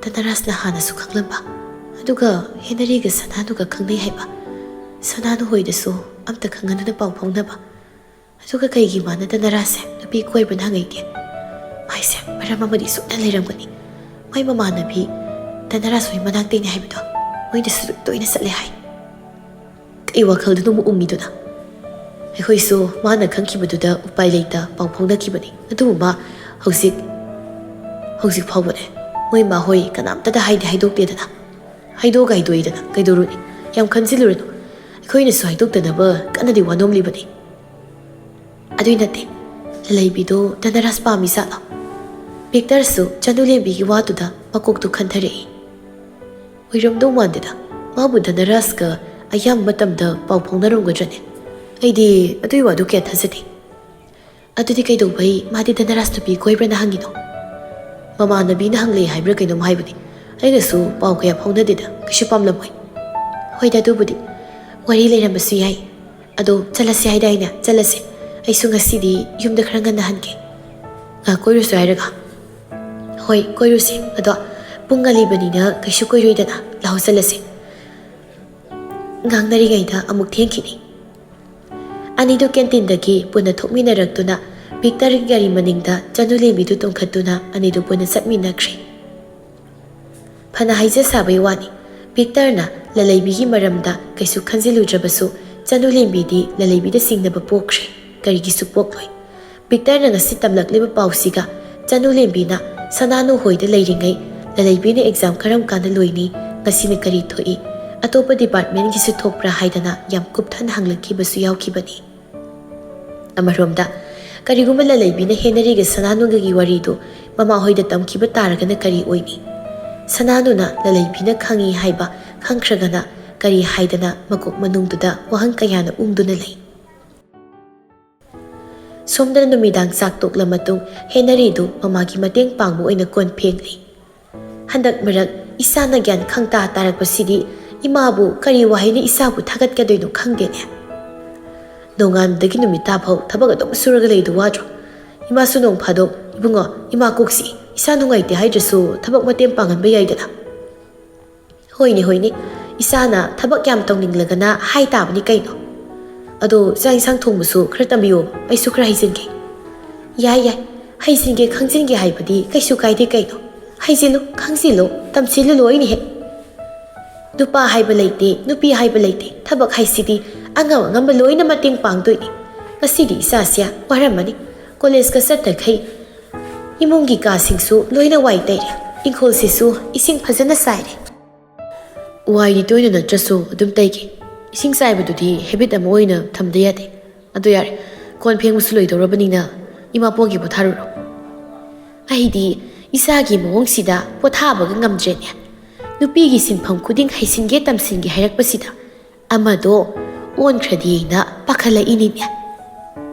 ꯙꯅꯔꯥꯖꯅ ꯍꯥꯟꯅꯁꯨ ꯈꯪꯂꯝꯕ, ꯑꯗꯨꯒ ꯍꯦꯅꯔꯤꯒ ꯁꯅꯥꯅꯨꯒ ꯈꯪꯅꯩ ꯍꯥꯏꯕ꯫ ꯁꯅꯥꯅꯨ ꯍꯣꯏꯗꯁꯨ ꯑꯝꯇ ꯈꯪꯍꯟꯗꯅ ꯄꯥꯎ ꯐꯥꯎꯅꯕ꯫ ꯑꯗꯨꯒ ꯀꯩꯒꯤ ꯃꯥꯅ ꯙꯅꯔꯥꯖꯁꯦ ꯅꯨꯄꯤ ꯀꯣꯏꯕ꯭ꯔꯅ ꯍꯪꯉꯛꯏꯒꯦ? ꯃꯥꯏꯁꯦ ꯃꯔꯝ ꯑꯃꯗꯤ ꯁꯣꯏꯅ ꯂꯩꯔꯝꯒꯅꯤ꯫ ꯃꯥꯏ ꯃꯃꯥꯟꯅꯕꯤ ꯙꯅꯔꯥꯖ ꯍꯣꯏ ꯃꯅꯥꯛꯇꯩꯅꯦ ꯍꯥꯏꯕꯗꯣ ꯃꯣꯏꯗꯁꯨ ꯇꯣꯏꯅ ꯆꯠꯂꯦ ꯍꯥꯏ꯫ ꯀꯩ ꯋꯥꯈꯜꯗꯅꯣ ꯑꯃꯨꯛ ꯎꯪꯉꯤꯗꯨꯅ? ꯑꯩꯈꯣꯏꯁꯨ ꯃꯥꯅ ꯈꯪꯈꯤꯕꯗꯨꯗ ꯎꯄꯥꯏ ꯂꯩꯇ ꯄꯥꯎ ꯐꯥꯎꯅꯈꯤꯕꯅꯤ꯫ ꯑꯗꯨꯕꯨ ꯃꯥ ꯍꯧꯖꯤꯛ, ꯍꯧꯖꯤꯛ ꯐꯥꯎꯕꯅꯦ, ꯃꯣꯏ ꯃꯥ ꯍꯣꯏ ꯀꯅꯥꯝꯇꯗ ꯍꯥꯏꯗꯤ ꯍꯥꯏꯗꯣꯛꯇꯦꯗꯅ꯫ ꯍꯥꯏꯗꯣꯛꯑꯒ ꯍꯥꯏꯗꯣꯛꯏꯗꯅ ꯀꯩꯗꯧꯔꯨꯅꯤ? ꯌꯥꯝ ꯈꯟꯖꯤꯜꯂꯨꯔꯅꯨ꯫ ꯑꯩꯈꯣꯏꯅꯁꯨ ꯍꯥꯏꯗꯣꯛꯇꯅꯕ ꯀꯟꯅꯗꯤ ꯋꯥꯅꯣꯝꯂꯤꯕꯅꯤ꯫ ꯑꯗꯨꯏ ꯅꯠꯇꯦ, ꯂꯂꯩꯕꯤꯗꯣ ꯙꯅꯔꯥꯖ ꯄꯥꯝꯃꯤ ꯖꯥꯠꯂꯣ? ꯚꯤꯛꯇꯔꯁꯨ ꯆꯅꯨꯂꯦꯝꯕꯤꯒꯤ ꯋꯥꯗꯨꯗ ꯃꯀꯣꯛꯇꯨ ꯈꯟꯊꯔꯛꯏ꯫ ꯑꯣꯏꯔꯝꯗꯧ ꯃꯥꯟꯗꯦꯗ, ꯃꯥꯕꯨ ꯙꯅꯔꯥꯖꯀ ꯑꯌꯥꯝꯕ ꯃꯇꯝꯗ ꯄꯥꯎ ꯐꯥꯎꯅꯔꯝꯒꯗ꯭ꯔꯅꯦ? ꯑꯩꯗꯤ ꯑꯗꯨꯏ ꯋꯥꯗꯨ ꯀꯌꯥ ꯊꯥꯖꯗꯦ꯫ ꯑꯗꯨꯗꯤ ꯀꯩꯗꯧꯕꯩ ꯃꯥꯗꯤ ꯙꯅꯔꯥꯖ ꯅꯨꯄꯤ ꯀꯣꯏꯕ꯭ꯔꯅ ꯍꯪꯉꯤꯅꯣ? ꯃꯃꯥꯟꯅꯕꯤꯅ ꯍꯪꯂꯛꯑꯦ ꯍꯥꯏꯕ꯭ꯔꯥ ꯀꯩꯅꯣꯝ ꯍꯥꯏꯕꯅꯤ꯫ ꯑꯩꯒꯁꯨ ꯄꯥꯎ ꯀꯌꯥ ꯐꯥꯎꯅꯗꯦꯗ, ꯀꯩꯁꯨ ꯄꯥꯝꯂꯝꯃꯣꯏ꯫ ꯍꯣꯏꯗ, ꯑꯗꯨꯕꯨꯗꯤ ꯋꯥꯔꯤ ꯂꯩꯔꯝꯕꯁꯨ ꯌꯥꯏ꯫ ꯑꯗꯣ ꯆꯠꯂꯁꯦ ꯍꯥꯏꯗꯥꯏꯅꯦ? ꯆꯠꯂꯁꯦ꯫ ꯑꯩꯁꯨ ꯉꯁꯤꯗꯤ ꯌꯨꯝꯗ ꯈꯔ ꯉꯟꯅ ꯍꯟꯒꯦ꯫ ꯉꯥꯏꯍꯥꯛ ꯀꯣꯏꯔꯨꯁꯦ ꯍꯥꯏꯔꯒ? ꯍꯣꯏ, ꯀꯣꯏꯔꯨꯁꯦ꯫ ꯑꯗꯣ ꯄꯨꯡ ꯉꯜꯂꯤꯕꯅꯤꯅ ꯀꯩꯁꯨ ꯀꯨꯏꯔꯣꯏꯗꯅ꯫ ꯂꯥꯛꯑꯣ, ꯆꯠꯂꯁꯦ꯫ ꯉꯥꯡꯅꯔꯤꯉꯩꯗ ꯑꯃꯨꯛ ꯊꯦꯡꯈꯤꯅꯤ꯫ ꯑꯅꯤꯗꯨ ꯀꯦꯟꯇꯤꯟꯗꯒꯤ ꯄꯨꯟꯅ ꯊꯣꯛꯃꯤꯟꯅꯔꯛꯇꯨꯅ ꯚꯤꯛꯇꯔꯒꯤ ꯒꯥꯔꯤ ꯃꯅꯤꯡꯗ ꯆꯅꯨꯂꯦꯝꯕꯤꯗꯨ ꯇꯣꯡꯈꯠꯇꯨꯅ ꯑꯅꯤꯗꯨ ꯄꯨꯟꯅ ꯆꯠꯃꯤꯟꯅꯈ꯭ꯔꯦ꯫ ꯐꯅ ꯍꯥꯏꯖ ꯁꯥꯕꯩ ꯋꯥꯅꯤ, ꯚꯤꯛꯇꯔꯅ ꯂꯂꯩꯕꯤꯒꯤ ꯃꯔꯝꯗ ꯀꯩꯁꯨ ꯈꯟꯖꯤꯜꯂꯨꯗ꯭ꯔꯕꯁꯨ, ꯆꯅꯨꯂꯦꯝꯕꯤꯗꯤ ꯂꯂꯩꯕꯤꯗ ꯆꯤꯡꯅꯕ ꯄꯣꯛꯈ꯭ꯔꯦ, ꯀꯔꯤꯒꯤꯁꯨ ꯄꯣꯛꯂꯣꯏ꯫ ꯚꯤꯛꯇꯔꯅ ꯉꯁꯤ ꯇꯝꯂꯛꯂꯤꯕ ꯄꯥꯎꯁꯤꯒ ꯆꯅꯨꯂꯦꯝꯕꯤꯅ ꯁꯅꯥꯅꯨ ꯍꯣꯏꯗ ꯂꯩꯔꯤꯉꯩ ꯂꯂꯩꯕꯤꯅ ꯑꯦꯛꯖꯥꯝ ꯀꯔꯝ ꯀꯥꯟꯗ ꯂꯣꯏꯅꯤ, ꯉꯁꯤꯅ ꯀꯔꯤ ꯊꯣꯛꯏ, ꯑꯇꯣꯞꯄ ꯗꯤꯄꯥꯔꯠꯃꯦꯟꯒꯤꯁꯨ ꯊꯣꯛꯄ꯭ꯔꯥ ꯍꯥꯏꯗꯅ ꯌꯥꯝ ꯀꯨꯞꯊꯅ ꯍꯪꯂꯛꯈꯤꯕꯁꯨ ꯌꯥꯎꯈꯤꯕꯅꯤ꯫ ꯑꯃꯔꯣꯝꯗ, ꯀꯔꯤꯒꯨꯝꯕ ꯂꯂꯩꯕꯤꯅ ꯍꯦꯅꯔꯤꯒ ꯁꯅꯥꯅꯨꯒꯒꯤ ꯋꯥꯔꯤꯗꯨ ꯃꯃꯥꯍꯣꯏꯗ ꯇꯝꯈꯤꯕ ꯇꯥꯔꯒꯅ ꯀꯔꯤ ꯑꯣꯏꯅꯤ? ꯁꯅꯥꯅꯨꯅ ꯂꯂꯩꯕꯤꯅ ꯈꯪꯏ ꯍꯥꯏꯕ ꯈꯪꯈ꯭ꯔꯒꯅ ꯀꯔꯤ ꯍꯥꯏꯗꯅ ꯃꯀꯣꯛ ꯃꯅꯨꯡꯗꯨꯗ ꯋꯥꯍꯪ ꯀꯌꯥꯅ ꯎꯪꯗꯨꯅ ꯂꯩ꯫ ꯁꯣꯝꯗꯅ ꯅꯨꯃꯤꯗꯥꯡ ꯆꯥꯛ ꯇꯣꯛꯂ ꯃꯇꯨꯡ ꯍꯦꯅꯔꯤꯗꯨ ꯃꯃꯥꯒꯤ ꯃꯇꯦꯡ ꯄꯥꯡꯕ ꯑꯣꯏꯅ ꯀꯣꯟ ꯐꯦꯡꯂꯤ꯫ ꯍꯟꯗꯛ ꯃꯔꯛ ꯏꯁꯥꯅ ꯒ꯭ꯌꯥꯟ ꯈꯪꯇꯥ ꯇꯥꯔꯛꯄꯁꯤꯗꯤ ꯏꯃꯥꯕꯨ ꯀꯔꯤ ꯋꯥꯍꯩꯅ ꯏꯁꯥꯕꯨ ꯊꯥꯒꯠꯀꯗꯣꯏꯅꯣ ꯈꯪꯗꯦꯅꯦ꯫ ꯅꯣꯡꯉꯥꯟꯕꯗꯒꯤ ꯅꯨꯃꯤꯠ ꯇꯥꯐꯥꯎ ꯊꯕꯛ ꯑꯗꯨꯝ ꯁꯨꯔꯒ ꯂꯩꯗꯨ ꯋꯥꯗ꯭ꯔꯣ? ꯏꯃꯥꯁꯨ ꯅꯣꯡ ꯐꯥꯗꯣꯛ, "ꯏꯕꯨꯡꯉꯣ, ꯏꯃꯥ ꯀꯣꯛꯁꯤ, ꯏꯁꯥ ꯅꯨꯡꯉꯥꯏꯇꯦ ꯍꯥꯏꯗ꯭ꯔꯁꯨ ꯊꯕꯛ ꯃꯇꯦꯡ ꯄꯥꯡꯍꯟꯕ ꯌꯥꯏꯗꯅ"꯫ ꯍꯣꯏꯅꯦ, ꯍꯣꯏꯅꯦ, ꯏꯁꯥꯅ ꯊꯕꯛ ꯌꯥꯝ ꯇꯧꯅꯤꯡꯂꯒꯅ ꯍꯥꯏ ꯇꯥꯕꯅꯤ ꯀꯩꯅꯣ꯫ ꯑꯗꯣ ꯆꯥꯛ ꯏꯟꯁꯥꯡ ꯊꯣꯡꯕꯁꯨ ꯈꯔ ꯇꯝꯕꯤꯌꯣ, ꯑꯩꯁꯨ ꯈꯔ ꯍꯩꯖꯤꯟꯒꯦ꯫ ꯌꯥꯏ, ꯌꯥꯏ, ꯍꯩꯖꯤꯟꯒꯦ ꯈꯪꯖꯤꯟꯒꯦ ꯍꯥꯏꯕꯗꯤ ꯀꯩꯁꯨ ꯀꯥꯏꯗꯦ ꯀꯩꯅꯣ꯫ ꯍꯩꯖꯤꯜꯂꯨ, ꯈꯪꯖꯤꯜꯂꯨ, ꯇꯝꯁꯤꯜꯂꯨ ꯂꯣꯏꯅ ꯍꯦꯛ꯫ ꯅꯨꯄꯥ ꯍꯥꯏꯕ ꯂꯩꯇꯦ, ꯅꯨꯄꯤ ꯍꯥꯏꯕ ꯂꯩꯇꯦ, ꯊꯕꯛ ꯍꯥꯏꯁꯤꯗꯤ ꯑꯉꯝ ꯑꯉꯝꯕ ꯂꯣꯏꯅ ꯃꯇꯦꯡ ꯄꯥꯡꯗꯣꯏꯅꯤ꯫ ꯉꯁꯤꯗꯤ ꯏꯆꯥꯁꯦ ꯋꯥꯔꯝꯃꯅꯤ꯫ ꯀꯣꯂꯦꯖꯀ ꯆꯠꯇꯈꯩ ꯏꯃꯨꯡꯒꯤ ꯀꯥꯁꯤꯡꯁꯨ ꯂꯣꯏꯅ ꯋꯥꯏ ꯇꯩꯔꯦ꯫ ꯏꯪꯈꯣꯜꯁꯤꯁꯨ ꯏꯁꯤꯡ ꯐꯖꯅ ꯆꯥꯏꯔꯦ꯫ ꯋꯥꯏꯗꯤ ꯇꯣꯏꯅ ꯅꯠꯇ꯭ꯔꯁꯨ ꯑꯗꯨꯝ ꯇꯩꯒꯦ꯫ ꯏꯁꯤꯡ ꯆꯥꯏꯕꯗꯨꯗꯤ ꯍꯦꯕꯤꯠ ꯑꯃ ꯑꯣꯏꯅ ꯊꯝꯗ ꯌꯥꯗꯦ꯫ ꯑꯗꯨ ꯌꯥꯔꯦ, ꯀꯣꯟ ꯐꯦꯡꯕꯁꯨ ꯂꯣꯏꯗꯧꯔꯕꯅꯤꯅ ꯏꯃꯥ ꯄꯣꯛꯒꯤ ꯄꯣꯊꯥꯔꯨꯔꯣ꯫ ꯑꯩꯗꯤ ꯏꯆꯥꯒꯤ ꯃꯑꯣꯡꯁꯤꯗ ꯄꯣꯊꯥꯕꯒ ꯉꯝꯗ꯭ꯔꯦꯅꯦ꯫ ꯅꯨꯄꯤꯒꯤ ꯁꯤꯟꯐꯝ ꯈꯨꯗꯤꯡ ꯍꯩꯁꯤꯟꯒꯦ ꯇꯝꯁꯤꯟꯒꯦ ꯍꯥꯏꯔꯛꯄꯁꯤꯗ ꯑꯃꯗꯣ ꯑꯣꯟꯈ꯭ꯔꯗꯤꯅ ꯄꯥꯈꯠꯂꯛꯏꯅꯤꯅꯦ꯫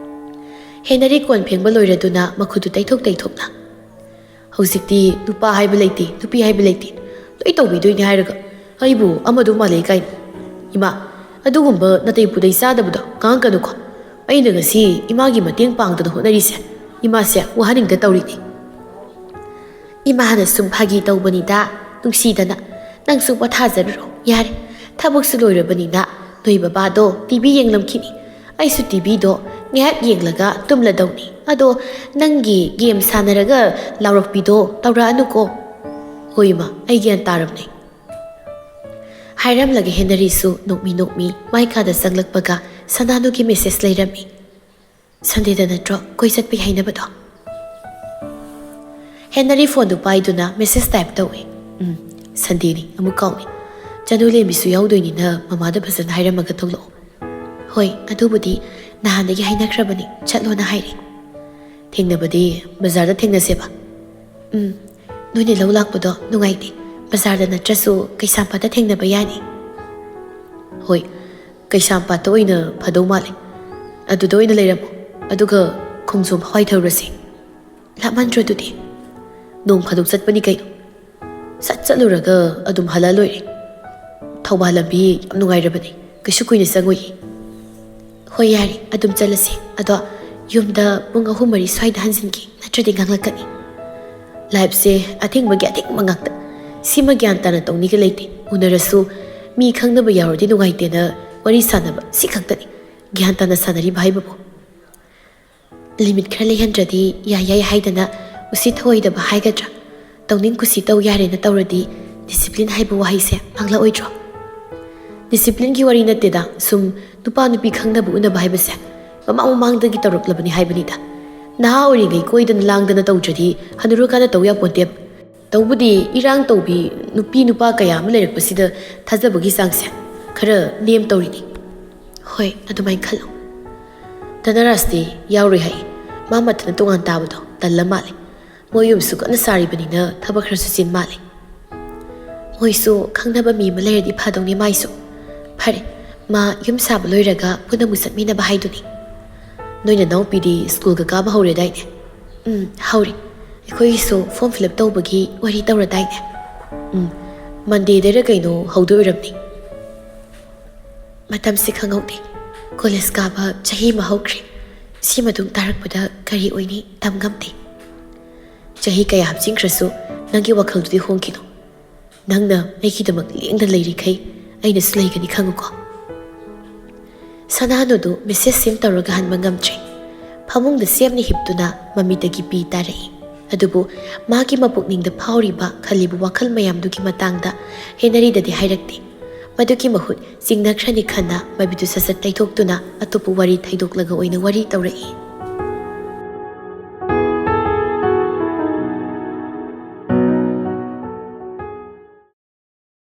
ꯍꯦꯅꯔꯤ ꯀꯣꯟ ꯐꯦꯡꯕ ꯂꯣꯏꯔꯗꯨꯅ ꯃꯈꯨꯠꯇꯨ ꯇꯩꯊꯣꯛ ꯇꯩꯊꯣꯛꯅ, "ꯍꯧꯖꯤꯛꯇꯤ ꯅꯨꯄꯥ ꯍꯥꯏꯕ ꯂꯩꯇꯦ, ꯅꯨꯄꯤ ꯍꯥꯏꯕ ꯂꯩꯇꯦ, ꯂꯣꯏ ꯇꯧꯕꯤꯗꯣꯏꯅꯦ ꯍꯥꯏꯔꯒ ꯑꯩꯕꯨ ꯑꯃꯗꯣ ꯃꯥꯜꯂꯦ ꯀꯥꯏꯅ꯫ ꯏꯃꯥ, ꯑꯗꯨꯒꯨꯝꯕ ꯅꯥꯇꯩ ꯄꯨꯗꯩ ꯆꯥꯗꯕꯗꯣ ꯉꯥꯡꯉꯛꯀꯅꯨꯀꯣ꯫ ꯑꯩꯅ ꯉꯁꯤ ꯏꯃꯥꯒꯤ ꯃꯇꯦꯡ ꯄꯥꯡꯗꯅ ꯍꯣꯠꯅꯔꯤꯁꯦ ꯏꯃꯥꯁꯦ ꯋꯥꯍꯟꯅꯤꯡꯗ ꯇꯧꯔꯤꯅꯤ꯫" ꯏꯃꯥꯅ ꯁꯨꯝ ꯐꯥꯒꯤ ꯇꯧꯕꯅꯤꯗ, ꯅꯨꯡꯁꯤꯗꯅ꯫ "ꯅꯪꯁꯨ ꯄꯣꯊꯥꯖꯔꯨꯔꯣ, ꯌꯥꯔꯦ꯫ ꯊꯕꯛꯁꯨ ꯂꯣꯏꯔꯕꯅꯤꯅ ꯅꯣꯏ ꯕꯕꯥꯗꯣ ꯇꯤ ꯚꯤ ꯌꯦꯡꯂꯝꯈꯤꯅꯤ꯫ ꯑꯩꯁꯨ ꯇꯤ ꯚꯤꯗꯣ ꯉꯥꯏꯍꯥꯛ ꯌꯦꯡꯂꯒ ꯇꯨꯝꯂꯗꯧꯅꯤ꯫ ꯑꯗꯣ ꯅꯪꯒꯤ ꯒꯦꯝ ꯁꯥꯟꯅꯔꯒ ꯂꯥꯎꯔꯛꯄꯤꯗꯣ ꯇꯧꯔꯛꯑꯅꯨꯀꯣ꯫" "ꯍꯣꯏ ꯏꯃꯥ, ꯑꯩ ꯒ꯭ꯌꯥꯟ ꯇꯥꯔꯕꯅꯦ꯫" ꯍꯥꯏꯔꯝꯂꯒ ꯍꯦꯅꯔꯤꯁꯨ ꯅꯣꯛꯃꯤ ꯅꯣꯛꯃꯤ ꯃꯥꯏ ꯀꯥꯗ ꯆꯪꯂꯛꯄꯒ ꯁꯅꯥꯅꯨꯒꯤ ꯃꯦꯁꯦꯖ ꯂꯩꯔꯝꯃꯤ꯫ "ꯁꯟꯗꯦꯗ ꯅꯠꯇ꯭ꯔꯣ ꯀꯣꯏ ꯆꯠꯄꯩ ꯍꯥꯏꯅꯕꯗꯣ?" ꯍꯦꯅꯔꯤ ꯐꯣꯟꯗꯨ ꯄꯥꯏꯗꯨꯅ ꯃꯦꯁꯦꯖ ꯇꯥꯏꯞ ꯇꯧꯏ꯫ "ꯎꯝ, ꯁꯟꯗꯦꯅꯤ, ꯑꯃꯨꯛ ꯀꯥꯎꯏ꯫ ꯆꯅꯨ ꯂꯦꯝꯕꯤꯁꯨ ꯌꯥꯎꯗꯣꯏꯅꯤꯅ ꯃꯃꯥꯗ ꯐꯖꯅ ꯍꯥꯏꯔꯝꯃꯒ ꯊꯣꯛꯂꯛꯑꯣ꯫" "ꯍꯣꯏ, ꯑꯗꯨꯕꯨꯗꯤ ꯅꯍꯥꯟꯗꯒꯤ ꯍꯥꯏꯅꯈ꯭ꯔꯕꯅꯤ, ꯆꯠꯂꯣꯅ ꯍꯥꯏꯔꯦ꯫" "ꯊꯦꯡꯅꯕꯗꯤ ꯕꯖꯥꯔꯗ ꯊꯦꯡꯅꯁꯦꯕ꯫" "ꯎꯝ, ꯅꯣꯏꯅ ꯂꯧ ꯂꯥꯛꯄꯗꯣ ꯅꯨꯡꯉꯥꯏꯇꯦ, ꯕꯖꯥꯔꯗ ꯅꯠꯇ꯭ꯔꯁꯨ ꯀꯩꯁꯥꯝꯄꯥꯠꯇ ꯊꯦꯡꯅꯕ ꯌꯥꯅꯤ꯫" "ꯍꯣꯏ, ꯀꯩꯁꯥꯝꯄꯥꯠꯇ ꯑꯣꯏꯅ ꯐꯗꯧ ꯃꯥꯜꯂꯦ꯫ ꯑꯗꯨꯗ ꯑꯣꯏꯅ ꯂꯩꯔꯝꯃꯣ, ꯑꯗꯨꯒ ꯈꯣꯡꯖꯣꯝ ꯍꯋꯥꯏ ꯊꯧꯔꯁꯤ꯫" "ꯂꯥꯞꯃꯟꯗ꯭ꯔꯣ ꯑꯗꯨꯗꯤ?" "ꯅꯣꯡ ꯐꯥꯗꯣꯛ ꯆꯠꯄꯅꯤ ꯀꯩꯅꯣ꯫ ꯁꯠ ꯆꯠꯂꯨꯔꯒ ꯑꯗꯨꯝ ꯍꯜꯂ ꯂꯣꯏꯔꯦ꯫ ꯊꯧꯕꯥꯜ ꯂꯝꯕꯤ ꯌꯥꯝ ꯅꯨꯡꯉꯥꯏꯔꯕꯅꯦ, ꯀꯩꯁꯨ ꯀꯨꯏꯅ ꯆꯪꯉꯣꯏꯌꯦ꯫" "ꯍꯣꯏ, ꯌꯥꯔꯦ, ꯑꯗꯨꯝ ꯆꯠꯂꯁꯦ꯫ ꯑꯗꯣ ꯌꯨꯝꯗ ꯄꯨꯡ ꯑꯍꯨꯝ ꯃꯔꯤ ꯁ꯭ꯋꯥꯏꯗ ꯍꯟꯖꯤꯟꯒꯦ, ꯅꯠꯇ꯭ꯔꯗꯤ ꯉꯥꯡꯂꯛꯀꯅꯤ꯫" ꯂꯥꯏꯐꯁꯦ ꯑꯊꯤꯡꯕꯒꯤ ꯑꯊꯤꯡꯕ ꯉꯥꯛꯇ꯫ ꯁꯤꯃ ꯒ꯭ꯌꯥꯟ ꯇꯥꯅ ꯇꯧꯅꯤꯒ ꯂꯩꯇꯦ꯫ ꯎꯅꯔꯁꯨ ꯃꯤ ꯈꯪꯅꯕ ꯌꯥꯎꯔꯗꯤ ꯅꯨꯡꯉꯥꯏꯇꯦꯅ ꯋꯥꯔꯤ ꯁꯥꯟꯅꯕ, ꯁꯤ ꯈꯛꯇꯅꯤ ꯒ꯭ꯌꯥꯟ ꯇꯥꯅ ꯁꯥꯟꯅꯔꯤꯕ ꯍꯥꯏꯕꯕꯨ꯫ ꯂꯤꯃꯤꯠ ꯈꯔ ꯂꯩꯍꯟꯗ꯭ꯔꯗꯤ ꯌꯥꯏ ꯌꯥꯏ ꯍꯥꯏꯗꯅ ꯎꯁꯤꯠ ꯊꯑꯣꯏꯗꯕ ꯍꯥꯏꯒꯗ꯭ꯔꯥ? ꯇꯧꯅꯤꯡ ꯀꯨꯁꯤ ꯇꯧ ꯌꯥꯔꯦꯅ ꯇꯧꯔꯗꯤ ꯗꯤꯁꯤꯄ꯭ꯂꯤꯟ ꯍꯥꯏꯕ ꯋꯥꯍꯩꯁꯦ ꯃꯥꯡꯂꯛꯑꯣꯏꯗ꯭ꯔꯣ? ꯗꯤꯁꯤꯄ꯭ꯂꯤꯟꯒꯤ ꯋꯥꯔꯤ ꯅꯠꯇꯦꯗ, ꯁꯨꯝ ꯅꯨꯄꯥ ꯅꯨꯄꯤ ꯈꯪꯅꯕ ꯎꯅꯕ ꯍꯥꯏꯕꯁꯦ ꯃꯃꯥꯡ ꯃꯃꯥꯡꯗꯒꯤ ꯇꯧꯔꯛꯂꯕꯅꯤ ꯍꯥꯏꯕꯅꯤꯗ꯫ ꯅꯍꯥ ꯑꯣꯏꯔꯤꯉꯩ ꯀꯣꯏꯗꯅ ꯂꯥꯡꯗꯅ ꯇꯧꯗ꯭ꯔꯗꯤ ꯍꯅꯨꯔꯀꯥꯟꯗ ꯇꯧ ꯌꯥꯄꯣꯟꯇꯦꯕ꯫ ꯇꯧꯕꯗꯤ ꯏꯔꯥꯡ ꯇꯧꯕꯤ ꯅꯨꯄꯤ ꯅꯨꯄꯥ ꯀꯌꯥ ꯑꯃ ꯂꯩꯔꯛꯄꯁꯤꯗ ꯊꯥꯖꯕꯒꯤ ꯆꯥꯡꯁꯦ ꯈꯔ ꯅꯦꯝ ꯇꯧꯔꯤꯅꯤ꯫ ꯍꯣꯏ, ꯑꯗꯨꯃꯥꯏꯅ ꯈꯜꯂꯣ꯫ ꯙꯅꯔꯥꯖꯇꯤ ꯌꯥꯎꯔꯣꯏ ꯍꯥꯏ꯫ ꯃꯥ ꯃꯊꯟꯇ ꯇꯣꯉꯥꯟ ꯇꯥꯕꯗꯣ ꯇꯜꯂ ꯃꯥꯜꯂꯦ꯫ ꯃꯣꯏ ꯌꯨꯝꯁꯨ ꯀꯟꯅ ꯁꯥꯔꯤꯕꯅꯤꯅ ꯊꯕꯛ ꯈꯔꯁꯨ ꯆꯤꯟ ꯃꯥꯜꯂꯦ꯫ ꯃꯣꯏꯁꯨ ꯈꯪꯅꯕ ꯃꯤ ꯑꯃ ꯂꯩꯔꯗꯤ ꯐꯥꯗꯧꯅꯦ ꯃꯥꯏꯁꯨ꯫ ꯐꯔꯦ, ꯃꯥ ꯌꯨꯝ ꯁꯥꯕ ꯂꯣꯏꯔꯒ ꯄꯨꯟꯅ ꯑꯃꯨꯛ ꯆꯠꯃꯤꯟꯅꯕ ꯍꯥꯏꯗꯨꯅꯤ꯫ ꯅꯣꯏ ꯅꯅꯥꯎꯄꯤꯗꯤ ꯁ꯭ꯀꯨꯜꯒ ꯀꯥꯕ ꯍꯧꯔꯦꯗꯥꯏꯅꯦ? ꯎꯝ, ꯍꯧꯔꯦ꯫ ꯑꯩꯈꯣꯏꯒꯤꯁꯨ ꯐꯣꯔꯝ ꯐꯤꯜ ꯑꯞ ꯇꯧꯕꯒꯤ ꯋꯥꯔꯤ ꯇꯧꯔꯗꯥꯏꯅꯦ? ꯎꯝ, ꯃꯟꯗꯦꯗꯔ ꯀꯩꯅꯣ ꯍꯧꯗꯣꯏ ꯑꯣꯏꯔꯝꯅꯤ꯫ ꯃꯇꯝꯁꯦ ꯈꯪꯍꯧꯗꯦ꯫ ꯀꯣꯂꯦꯖ ꯀꯥꯕ ꯆꯍꯤ ꯑꯃ ꯍꯧꯈ꯭ꯔꯦ꯫ ꯁꯤ ꯃꯇꯨꯡ ꯇꯥꯔꯛꯄꯗ ꯀꯔꯤ ꯑꯣꯏꯅꯤ ꯇꯝ ꯉꯝꯗꯦ꯫ ꯆꯍꯤ ꯀꯌꯥ ꯍꯥꯞꯆꯤꯟꯈ꯭ꯔꯁꯨ ꯅꯪꯒꯤ ꯋꯥꯈꯜꯗꯨꯗꯤ ꯍꯣꯡꯈꯤꯅꯨ꯫ ꯅꯪꯅ ꯑꯩꯒꯤꯗꯃꯛ ꯂꯦꯡꯗꯅ ꯂꯩꯔꯤꯈꯩ ꯑꯩꯅꯁꯨ ꯂꯩꯒꯅꯤ ꯈꯪꯉꯨꯀꯣ꯫ ꯁꯅꯥꯅꯨꯗꯨ ꯃꯦꯁꯦꯖ ꯁꯤꯟ ꯇꯧꯔꯒ ꯍꯟꯕ ꯉꯝꯗ꯭ꯔꯦ꯫ ꯐꯃꯨꯡꯗ ꯁꯦꯝꯅ ꯍꯤꯞꯇꯨꯅ ꯃꯃꯤꯠꯇꯒꯤ ꯄꯤ ꯇꯥꯔꯛꯏ꯫ ꯑꯗꯨꯕꯨ ꯃꯥꯒꯤ ꯃꯄꯨꯛꯅꯤꯡꯗ ꯐꯥꯎꯔꯤꯕ ꯈꯜꯂꯤꯕ ꯋꯥꯈꯜ ꯃꯌꯥꯝꯗꯨꯒꯤ ꯃꯇꯥꯡꯗ ꯍꯦꯅꯔꯤꯗꯗꯤ ꯍꯥꯏꯔꯛꯇꯦ꯫ ꯃꯗꯨꯒꯤ ꯃꯍꯨꯠ ꯆꯤꯡꯅꯈ꯭ꯔꯅꯤ ꯈꯟꯅ ꯃꯃꯤꯠꯇꯨ ꯁꯠ ꯁꯠ ꯇꯩꯊꯣꯛꯇꯨꯅ ꯑꯇꯣꯞꯄ ꯋꯥꯔꯤ ꯊꯩꯗꯣꯛꯂꯒ ꯑꯣꯏꯅ ꯋꯥꯔꯤ ꯇꯧꯔꯛꯏ꯫